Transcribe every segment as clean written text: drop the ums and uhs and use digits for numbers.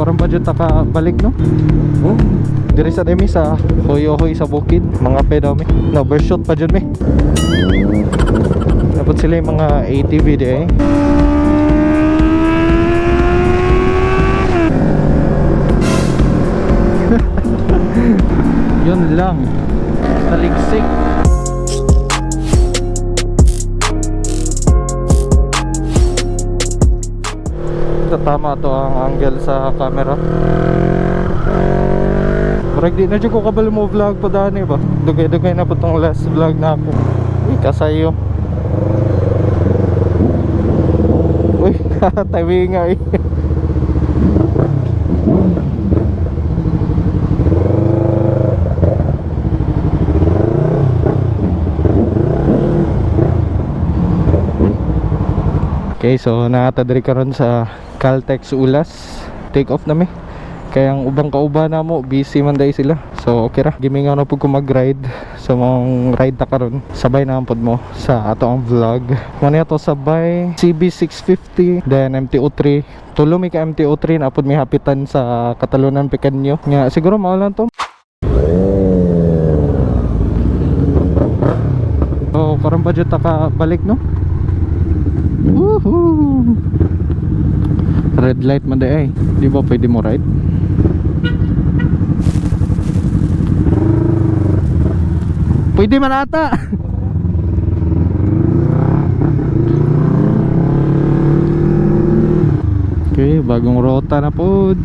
Karon pa jud ta ka balik, no? Diri sa demi sa Hoyohoy sa bukid, mga pedaw mi. No, overshoot pa jud mi. Dapat sila yung mga ATV di eh. Yun lang. Taligsik. Tama to ang angle sa camera. Murag di na jud ko kabalo mo vlog pa dani ba. Dugay-dugay na po tong last vlog na ako. Uy, kasayo. Uy, tabi nga eh. Okay, so naata diri karon sa Caltex Ulas. Take off na mi. Kaya ang ubang kauban na mo, busy man dai sila. So okay ra. Gimingaw na pud ko mag-ride. So mong ride ta karon. Sabay na pud mo sa ato ang vlog. Mo niya to sabay CB650 then MTO3. Tulo mi ka MTO3 na pud mi hapitan sa Catalunan Pecanyo. Nga siguro mao lang to. Oh, karon pa jud ta ka balik, no? Woohoo! Red light man di ay. Di ba pwede mo ride? Pwede man ata. Okay, bagong rota na pod.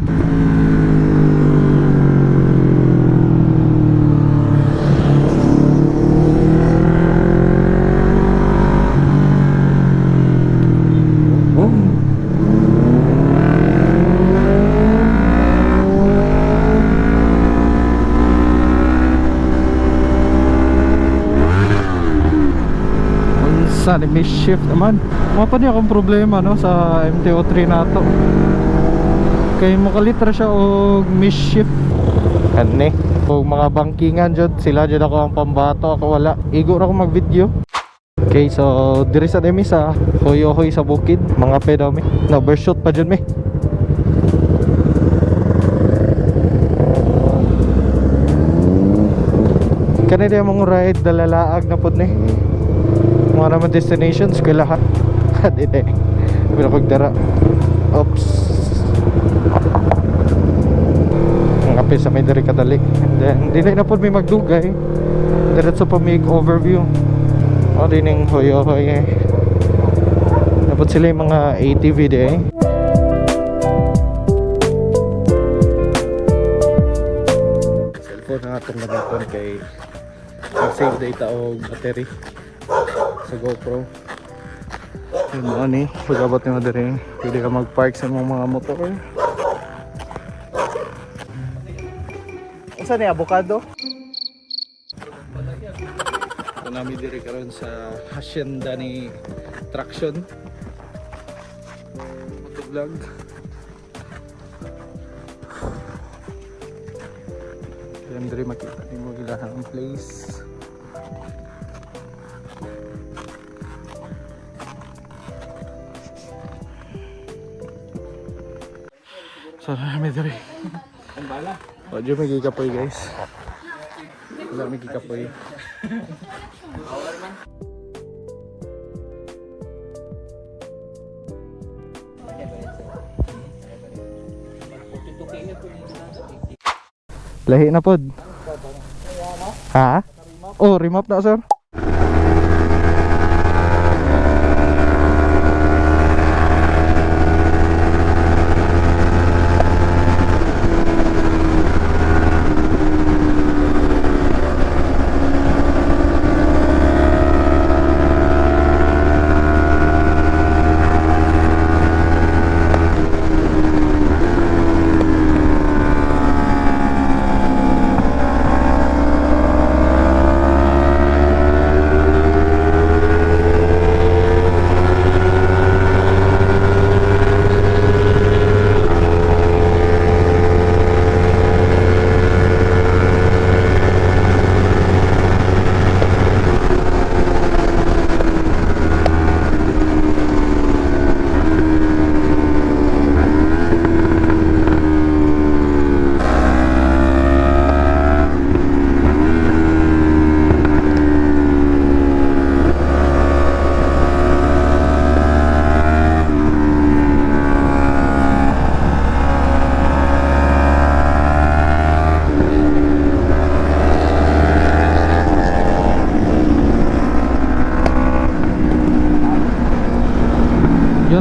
Unsa ni may shift naman. Mo pa niya akong problema no sa MTO3 nato. Kay mokalit ra siya og miss shift. Kani og mga bangkingan jud sila jud ako ang pambato, ako wala. Igo ra ko mag-video. Okay, so diri sa demi sa Hoyohoy sa bukid, mga pedaw mi. No, overshoot pa jud mi. Kani di mong ride dalalaag na pud ni. Mga naman destination eskwelahan. Dili. Pero kog dara. Oops. Ang kape sa may diri kadali. And then dili na pud mi magdugay. Diretso pa mig overview. O dining Hoyohoy eh. Dapat sila yung mga ATV di eh. Cellphone na atong gamiton kay mag-save data og battery sa GoPro. Yun mo ni, pag-abot nimo diri, pwede ka mag-park sa imong mga motor. Unsa ni avocado? Ito namin diri karon sa Hacienda ni Traction. Motovlog. Yan diri makita nimo ilahang place. So namin diri. Ang bala. O, di may gikapoy, guys. Wala may gikapoy. Lahi na pod. Ha? Oh, remap na, sir.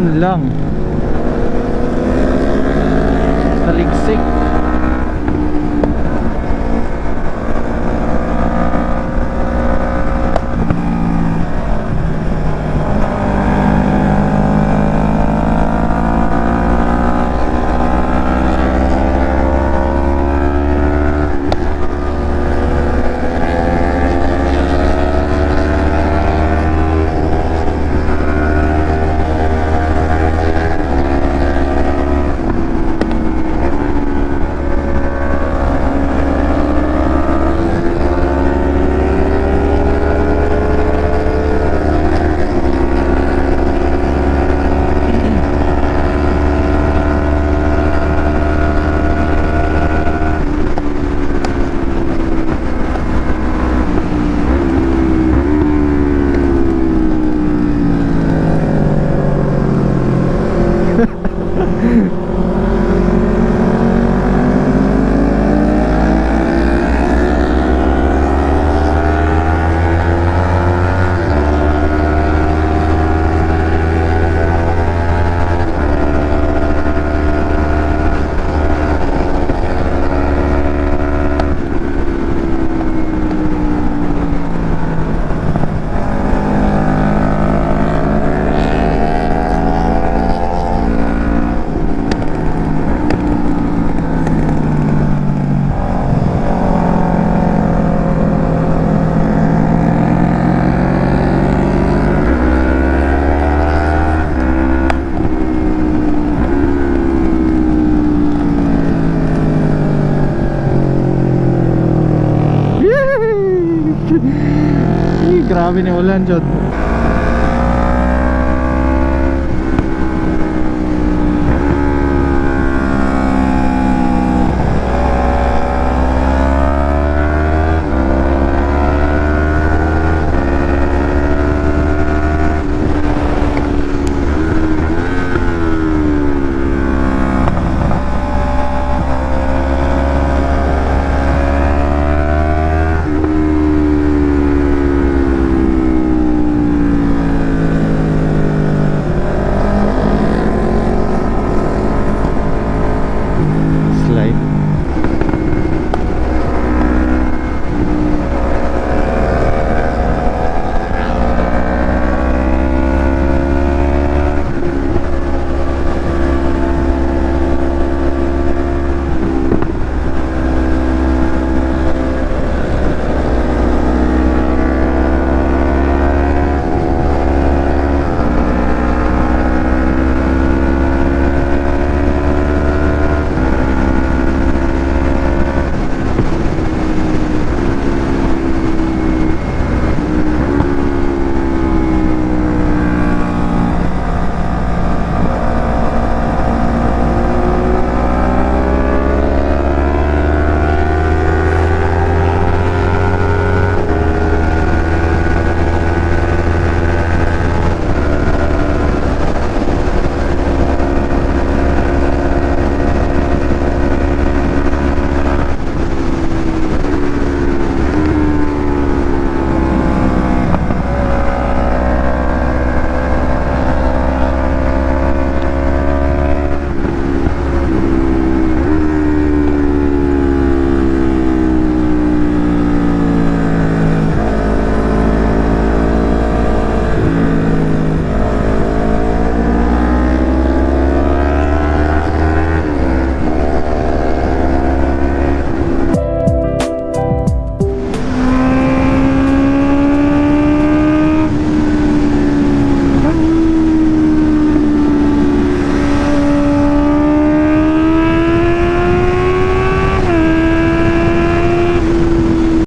Dayon lang. Taligsik. Yay! Ay, grabe ni ulan, jud.